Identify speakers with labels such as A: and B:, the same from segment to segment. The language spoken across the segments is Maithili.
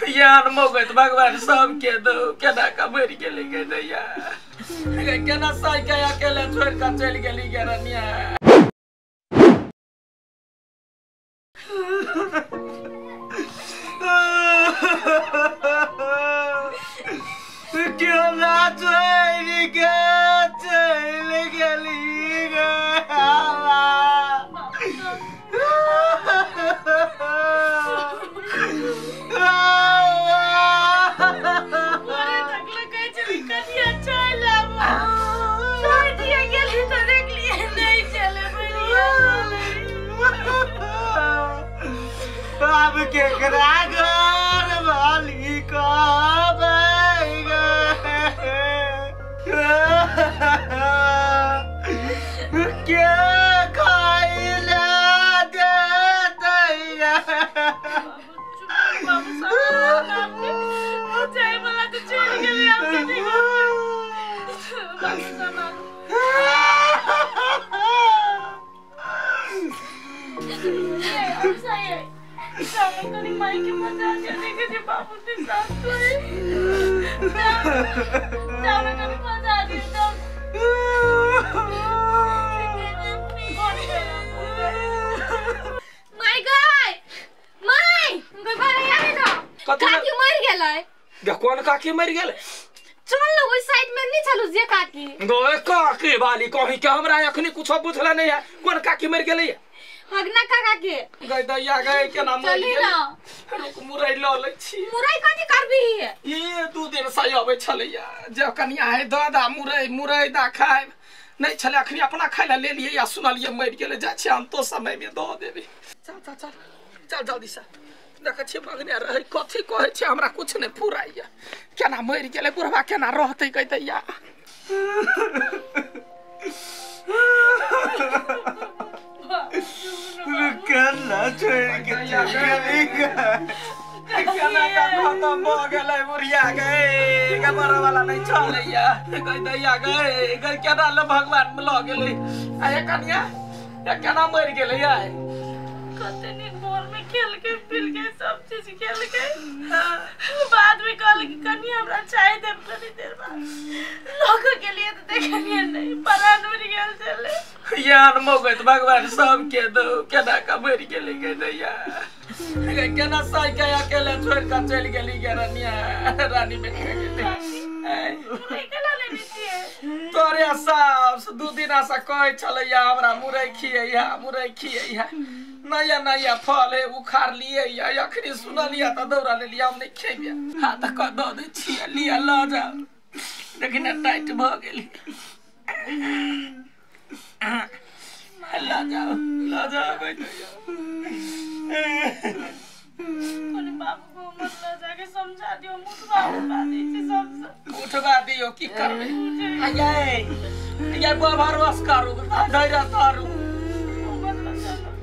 A: यार मौगत भगवान सबके दो केना का मरि गेलै गे दैया केना साइ के अकेले छोड़ के चलि गेली गे रनिया।
B: केना छोड़ के चलि गेली गे अब केकरा घर वाली के खाइला देतै
C: काकी मर गेलै।
A: कोन काकी मर गेलै?
C: चल न ओइ साइड में नहीं चलू जे काकी।
A: गो काकी वाली कहीं के हमरा अखनी कुछो बुझला नहीं है। कोन काकी मर गेलै?
C: हगना काका के।
A: गई दैया गई केना मर गेलै? रुक मुरई ल लै छी।
C: मुरई कथी करबी?
A: ई 2 दिन से अबै छलैया जे कनिया है दादा मुरई मुरई दा खाए नहीं छले अखनी अपना खाय ला ले लिए या सुनलिए मर गेलै। जा छी हम तो समय में the देबे। चल चल चल चल जल्दी से देखै छियै मगने रहै कथी कहै छै हमरा कुछ नहि फुराइया। केना मरि गेलै बुढ़वा केना रहतै गई दैया।
B: केना छोड़ के चलि
A: केना का खत्म भ गेलै बुढ़िया गई के मरे वाला नहीं छलैया गई दैया गई गई केना ल भगवान में ल गेलै। आ ये कनिया ये केना मरि गेलै आइ?
D: कते दिन भोर में खेल के पिल के सब चीज खेल के बाद में कहल कि कनी हमरा चाय देब कनी देर बाद लोग के लिए तो देखलिए नहीं परान मर गेल चले।
A: यार मौगत भगवान सबके दो केना का मरि गेलै गे दैया केना साइ के अकेले छोड़ के चलि गेली गे रनिया रानी बनि गेलै। तोरे सास 2 दिन से कहै छलैया हमरा मुरई खियैया मुरई खियैया नया नया फल है उखाड़ लिए या अखनी सुनलिया त दौड़ा लेलिया हम नहीं खेबिया। हां त क the they छियै लिया ल जा देखि न टाइट भ गेली। ल जाओ गई
D: कोनी बाबू को मत ल जाके समझा दियो मुठवा उठवा दै छै सब
A: उठवा दियो की करबै। आयै ये भरोस करू धैर्य धरू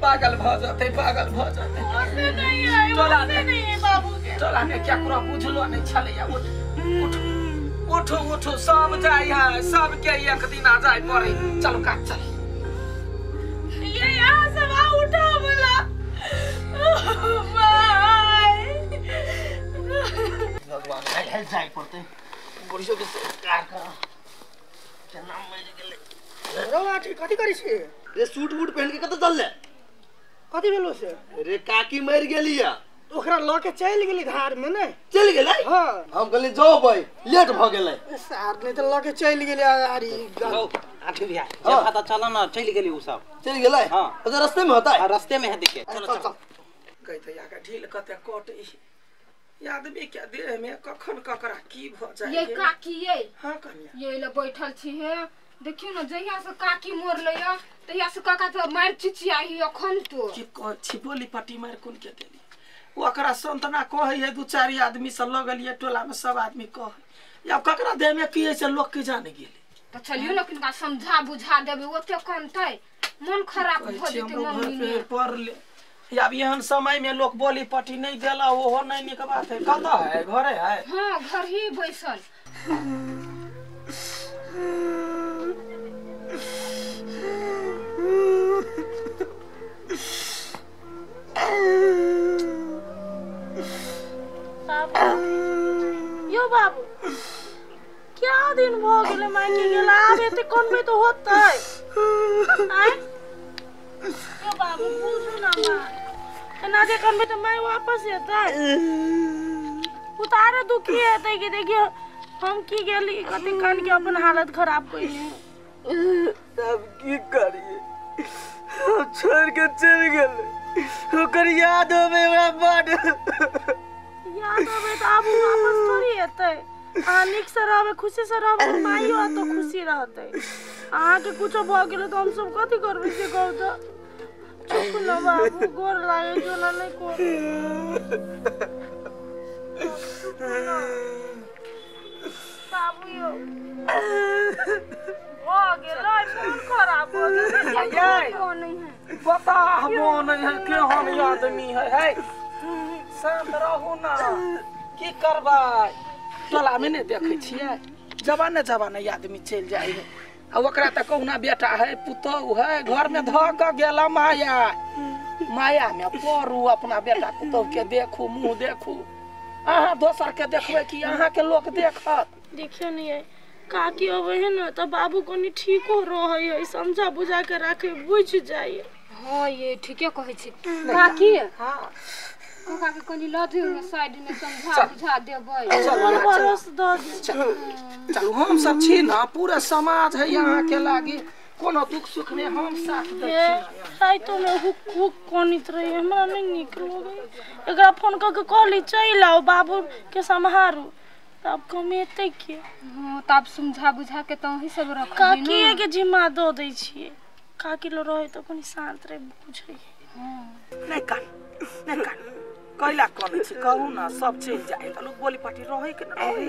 A: पागल भ जतै पागल भ जतै।
D: ओसे नहीं है ओसे नहीं है बाबू के
A: टोला ने केकरो बुझलो नहीं छलैया। उठ उठ उठ उठ सब जाय है सबके एक दिन आ जाय पड़े। चलो काज चल
D: ये यहाँ सब आ उठा बोला बाय
B: भगवान आइ जाय पड़तै बुढ़ियो के कार कर केना मरि गेलै।
E: रौ कथी करै छी
B: रे? सूट बूट पहन के कतऽ चलले?
E: कथी भेलो से?
B: रे काकी मरि गेली या
E: ओकरा ल के चलि गेली धार में ने
B: चलि गेलै।
E: हां
B: हम कहली जेबै लेट भ गेलै
E: सार नहीं त ल के चलि गेली अगाड़ी।
F: आठ भैया जे पता चल न चलि गेली उ सब
B: चलि गेलै।
F: हां
B: तो रास्ते में होता है
F: रास्ते में है देखे।
B: चल चल
A: गई दैया के ढील कते कट आदमी के देह में कखन ककरा की भ जाय।
C: ये काकी ये
A: हां कनिया
C: ये ल बैठल छी हे देखियो न जहिया से काकी मरलै तहिया से काका तो मार चिचियाही अखन तो
A: की कहै छी बोली पट्टी मार कोन के देली ओकरा संतना कहै है 2-4 आदमी से लगलिए टोला में सब आदमी कहै अब ककरा देह में की है से लोग की जाने गेलै।
C: तो चलियो न किनका समझा बुझा देबै ओते कनतै मन खराब भ जेतै मम्मी ने
A: पर ले। अब एहन समय में लोग बोली पट्टी नहीं देला ओहो नहीं निक बात है। कतऽ है घरे है?
C: हां घर ही बैसल।
D: बाबू यो बाबू क्या दिन भ गेलै मायके गेला आब एते कनबै तऽ होतै आँय यो बाबू बुझू ना माँ एना जे कनबै तऽ my वापस एतै उतारे दुखी हेतै कि देखियौ हम की गेली कते कान के अपन हालत खराब कइली
B: तब की करिए हम छोड़ के चल गेलै ओकर याद होबे हमरा बड
D: याद होबे तऽ आब वापस थोड़ी एतै अहाँ नीक से रहबै खुशी से रहबै माइयो तो खुशी रहतै अहाँके कुछो भऽ गेलै तऽ हमसब कथी करबै से कहू तऽ चुप न बाबू गोर लागै जो ना नहि करू बाबू यो भऽ गेलै मोन खराब भऽ गेलै
A: बता मोन है केहन आदमी है है शांत रहू ना की करबै टोला में नहीं देखे छियै जवाने जवाने आदमी चलि जाइ है आ ओकरा तऽ कहुना बेटा है पुतोहु है घर में धऽ कऽ गेला माया माया में पड़ू अपना बेटा पुतोहु के देखू मुँह देखू अहाँ दोसर के देखबै कि अहाँ के लोक देखत
D: देखियौ ने काकी अबै है ने तऽ बाबू कनि ठीको रहै है समझा बुझा के राखे बुझि जाइ
C: हाँ ये ठीके कहै छी काकी हाँ काका के कनि लऽ दियौ ने साइड में समझा बुझा देबै
D: भरोस दऽ
A: चलू हम सब छी ना पूरा समाज है यहाँ के लागी कोनो दुख सुख में हम साथ दै छी
D: राइतो में हुक हुक कनित रही हमरा नहीं नीक लगै एकरा फोन कऽ के कहली चलि आउ बाबू के सम्हारू तब कमेतै के
C: हाँ तब समझा बुझा के तऽ अहीं सब रखबै
D: काकीए के जिम्मा दऽ दै छियै काकी लो रहै तऽ कनि शान्त रहै बुझै
A: नहि कान नहि कान कैला कनै छी कहू ना सब चलि जाइ तऽ लोक बोली पाटी रहै के न रहै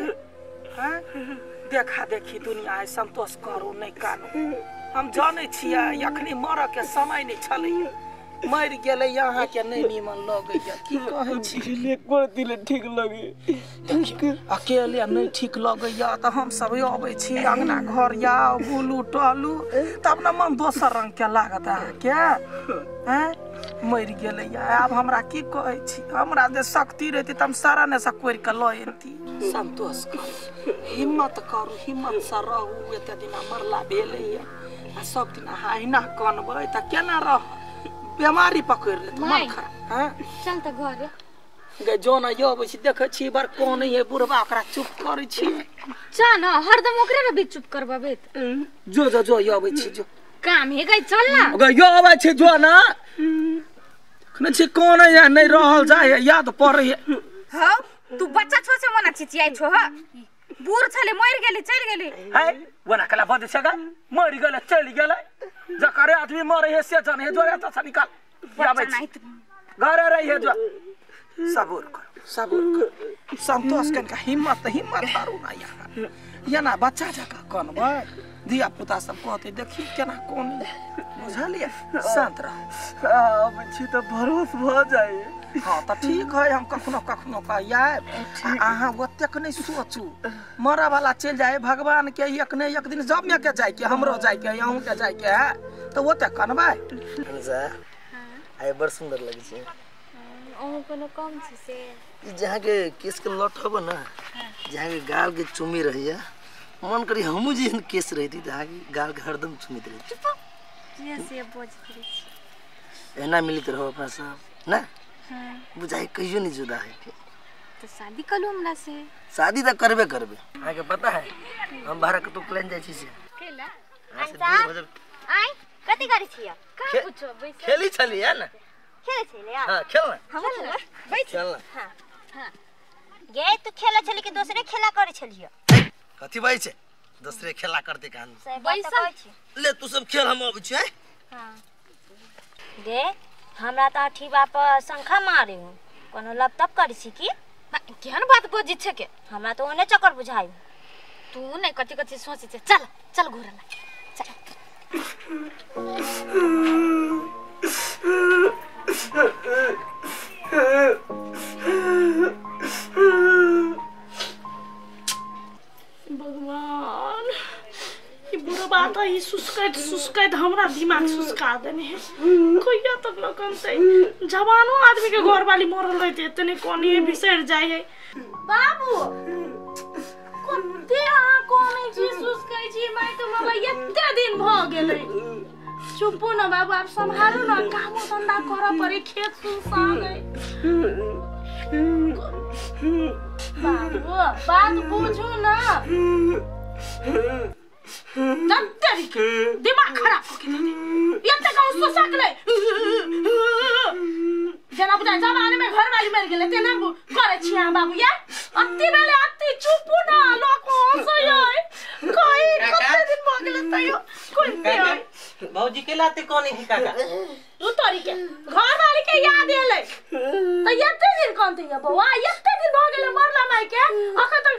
A: हैं देखा देखी दुनिया है संतोष करू नहि कानू हम जानै छियै अखनी मरऽ के समय नहि छलै मरि गेलै अहाँके नहि नीमन लगैया की कहै छी
B: दिल ठीक लगे
A: देखियौ अकेले नहि ठीक लगैया तऽ हम सब अबै छी अंगना घर आउ बुलू टहलू तब ने मन दोसर रंग के लागत अहाँके हैं मरि गेलै आब हमरा की कहै छी हमरा जे शक्ति रहितै तऽ हम सारा ने से कोरि कऽ लऽ अयती संतोष करू हिम्मत करू हिम्मत से रहू एते दिना मरला भेलैया आ सब दिन अहाँ अहिना कनबै तऽ केना रह बीमारी पकड़ि लेत मन खराब हैं
C: चल तऽ घरे
A: गे जोन अबै छी देखै छी बड़ कोन है बुढ़बा ओकरा चुप करै छी
C: जा न हरदम ओकरे ने भी चुप करबाबे
A: जो जो जो अबै छी जो
C: काम हे गई चल ना
A: गे यो अबै छी जो ना देखने छी कोन है नहीं रहल जाय याद पड़ै
C: हौ तू बच्चा छो से मना चिचियाइ छो ह बूढ़ छले मरि गेली चलि गेली
A: है वना कला बद छगा मरि गेलै चलि गेलै जकरे आदमी मरे है से जन है जोरे त निकाल आबै छी घरे रही है जो सबूर करू सबूर करू संतोष कनका हिम्मत हिम्मत करू ना यार एना बच्चा जकाँ कनबै धिया पुता सब कहतै देखी केना कोन बुझलियै शान्त रह
B: आबै छी तऽ भरोस भऽ जाइ
A: हाँ तऽ ठीक है हम कखनो कखनो कऽ आयब अहाँ ओतेक नहि सोचू मरऽ वाला चलि जाइ भगवान के एक ने एक दिन जब के जाइके हमरो जाइके अहूँ के जाइके है तऽ ओतेक कनबै
B: आइ बड़ सुन्दर लगै छै
C: अहूँ कोनो कम छी से
B: ई जहाँ के केस के लट हब ना जहाँ के गाल के चुमी रहैया मन करी हमहूँ जेहन केस रहिती तऽ अहाँके गाल के हरदम चुमित रहिती
C: से बजैत रहै छी
B: एना मिलित रहो अपना सब ना बुझाइ कहियो नहीं जुदा है
C: तो शादी करू हमरा से
B: शादी तऽ करबे करबे अहाँके पता है हम बाहर कतौ प्लान जाइ छी से
C: केला
G: आइ कथी करै छियै
C: का पूछो बैस
B: खेली छलियै ना
G: खेलै छलियै
B: हां खेल ना
G: हम खेलबै बैठ
B: खेल ना
G: हां हां गे तू खेलै छली कि दोसरे खेला करै छलियै
B: कथी बाई छै दोसरे खेला करते कान
G: बैसल
B: ले तू सब खेल हम अबै छियै
G: हां गे हमरा त अठी बाप शंखा मारे हूं कोनो लपतप करै छी की
C: केहन बात बजै छै के
G: हमरा त ओने चक्कर बुझाइ
C: तू नै कथी कथी सोचै छै चल चल घोरा ला चल
D: भगवान ई बुढ़बा तऽ ई सुसकैत सुसकैत हमरा दिमाग सुसका देने है कहिया तक लोकनतै जवानो आदमी के घरवाली मरल रहते इतने कोनी बिसरि जाइ है। बाबू कते अहाँ कोनै छी सुसकै छी माय के मरला एते दिन भ गेलै। चुपू न बाबू आब सम्हारू न कामो धंधा करऽ पड़े खेत सुनसान है। बाबू बात बुझू न दिमाग खराब हो गेलै एते कहू सुसकलै जेना बुझाइ जमाने में घर वाली मरि गेलै तेना करै छी अहाँ बाबू या अति भेलै अति चुपू न लोक हँसै कोई कते दिन भऽ गेलै तैयो कोई नहि।
F: भौजी के लाते कोन है काका
D: उ तोरी के घर वाली के याद एलै त एते दिन कोन थी बौआ एते दिन भऽ गेलै मरला माय के अखन तक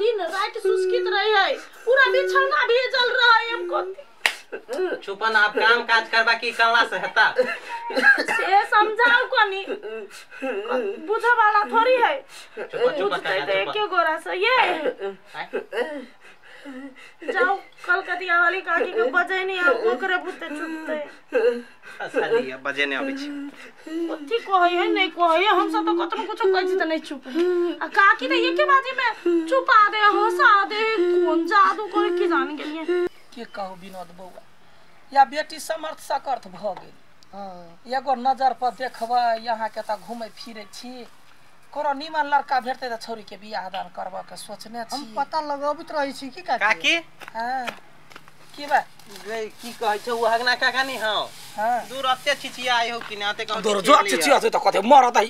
D: दिन राति सुसकित रहे है पूरा बिछौना भेजल रहे हम कोन
F: छुपन आप काम काज करबा की कल्ला से हेता
D: से समझाओ कोनी बुझे वाला थोड़ी है
F: चुप
D: के गोरा से ये जाओ कलकतिया वाली काकी के बजे नहीं आ ओकरे बुते चुपते
F: अच्छा लिया बजे नहीं आबै छी
D: कथि कहै है नहीं कहै है हम सब तो कतनो कुछो कहै छी त नहीं चुप आ काकी त एके बाजी में चुपा दे हंसा दे कोन जादू करे की जान गेलिए।
A: के कहू विनोद बौआ या बेटी समर्थ सकर्थ भ गेल। हां एगो नजर पर देखबै यहाँ के त घुमै फिरै छी कोनो नीमन लड़का भेटतै त छोरी के बियाह दान करबा के सोचने छी।
E: हम पता लगाबैत रहै छी की काकी।
F: काकी
A: हां की बा
F: गई की कहै छौ उ हगना काका नी। हां हां दूर अते छिचियाइ हो कि ना ते कहै
A: दूर जो छिचिया छै त कथे मरत है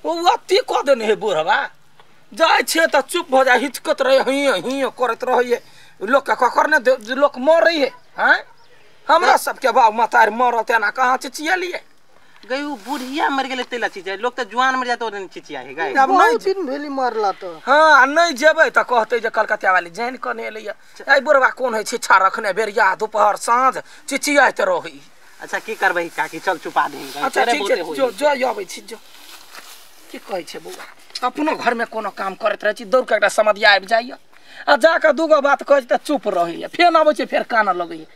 A: उ अति क देने है बुढ़वा जाय छे त चुप भ जाय हिचकत रहे हिय हिय करत रहै लोक के ककर ने लोक मरै है। हां हमरा सबके बाप मतार मरत एना कहां चिचियलिए
F: गई उ बुढ़िया मर गेलै तेला चिचिया लोक त जुआन मर जात ओने चिचिया है गई
E: अब नहीं दिन भेली मरला त।
A: हां नहीं जेबै त कहतै जे कलकतिया वाली जान कने एलैया ए बुढ़वा कोन है छिछा रखने बेरिया दोपहर साँझ चिचियाइत रहै।
F: अच्छा की करबै काकी चल छुपा दही।
A: अच्छा ठीक छै जो जो अबै छी जो की कहै छै बौआ अपनो घर में कोनो काम करैत रहै छी दौड़ के एकटा समधिया आबि जाइया आ जाके दूगो बात कहै त चुप रहैया फेर अबै छै फेर कानऽ लगैया।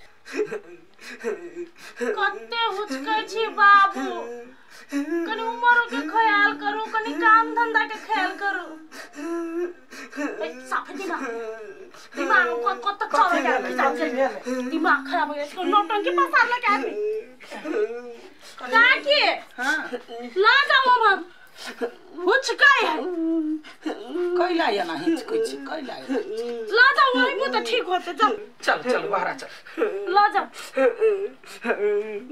D: कते हुचकै छी बाबू कनी उमरो के ख्याल करू कनी काम धंधा के ख्याल करू। साफे दिमाग दिमाग कत चल गया दिमाग खराब हो गया इसको नौटंकी पसार लगे आदमी काकी।
A: हां
D: ला जाओ हम हुचकै है
A: कैला एना हिचकै छी कैला
D: ला जाओ वही मुँह त ठीक होते चल
A: चल चल बाहर चल
D: ला जाओ।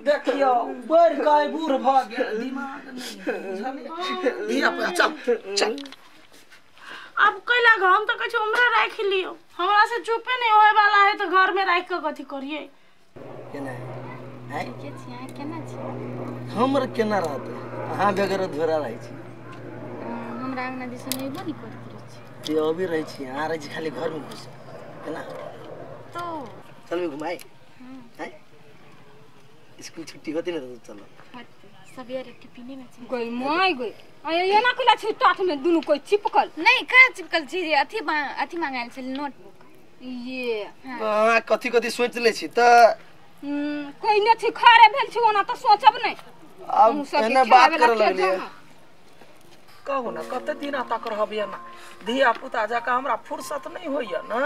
A: देखियो बढ़ गए बूढ़ भ गेल दिमाग नहीं बुझलिए धिया पुता चल चल
D: अब कैला हम त कहै उम्र राख लियो हमरा से चुपे नहीं होए वाला है तो घर में राख के कथि करिए
B: केना है
C: के छी अहाँ केना छी
B: हमर केना रहते अहाँ बगैर अधूरा रहै छी
C: हमरा अंगना दिस नहीं अइबो नहीं करैत रहै छी
B: ते अभी रहै छी अहाँ रहै छी खाली घर में घुस केना
C: तो
B: चलबे घुमाए हैं स्कूल छुट्टी होती ना तो चलो
C: सवेरे टिफिने में गई my गई आ एना कोला छी टाट में दुनु कोई चिपकल
H: नहीं कहाँ चिपकल छी अथि अथि मांगायल छल नोटबुक
C: ये
B: हां कथि कथि सोच ले छी त
C: कोई ने छी खरे भेल छी ओना त सोचब नहीं
B: अब एना बात कर लगलिए
A: कहू ना कते दिन तक रहब एना धिया पुता जका हमरा फुर्सत नहीं होइया ना।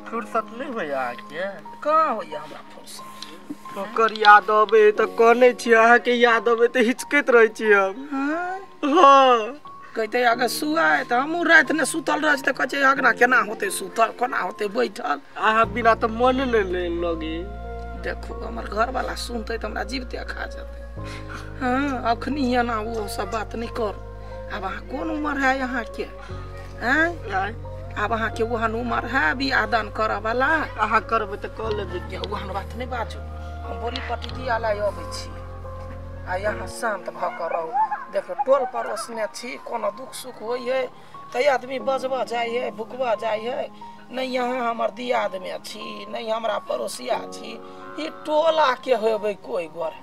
B: फुर्सत नहीं होइया अहाँके
A: कहाँ होइया हमरा फुर्सत
E: ओकर याद अबे त कहने छी अहाँके याद अबे त हिचकैत रहै छी हम। हां
A: कहते अगर सुआए त हमहूँ राति ने सुतल रहै छी त कहै छै अगना केना होतै सुतल कोना होतै बैठल
E: अहाँ बिना त मन नहि लगे।
A: देखू हमर घर वाला सुनतै त हमरा जीवते खा जेतै। हाँ अखनी एना वो सब बात नहीं कर। अब अहाँ कोन उम्र है अहाँके हैं आब अहाँके ओहन उम्र है बियाह दान करऽ वाला
E: अहाँ करबै त कऽ लेबै
A: ओहन बात नहीं बाजू। हम बोली पटी दिया ला अबै छी आ यहाँ शांत भऽ कऽ रहू। देखो टोल पड़ोसमे छी कोनो दुख सुख होइ है त आदमी बजबऽ जाइ है भुकबऽ जाइ है नहीं यहाँ हमर दियादमे छी नहीं हमरा पड़ोसिया छी ई टोला के होबै कोई गोर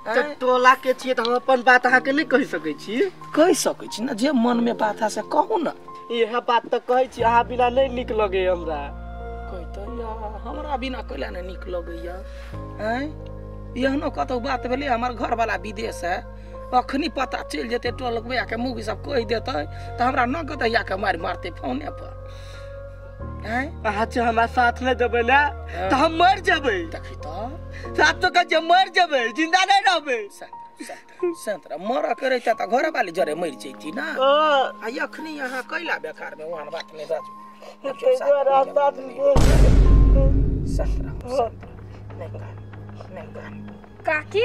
E: त टोला के छियै त हम अपन बात अहाँ के नहीं कहि सकै छी।
A: कहि सकै छी ना जे मन में बात है से कहू ना।
E: इएह बात त कहै छी अहाँ बिना नहीं नीक लगे हमरा।
A: कहतै हमरा बिना कैला नहीं नीक लगैया हैं एहनो कतौ बात भेलै हमर घर वाला विदेश है अखनी पता चलि जेतै टोलक के मुगी सब कहि देतै तऽ हमरा नगद के मारि मारतै फोने पर।
E: अहाँ जे हमरा साथ नहि देबै ने तऽ हम मरि जेबै।
A: देखी तऽ
E: साथ तो कहै छियै मरि जेबै, जिंदा नहि रहबै।
A: शांत रह, मरऽ के रहितै तऽ घरे वाली जरे मरि जैती ना। आ अखनी अहाँ कैला बेकार में ओहन बात नहि बाजू। शांत रह, नहि कान, नहि कान।
C: काकी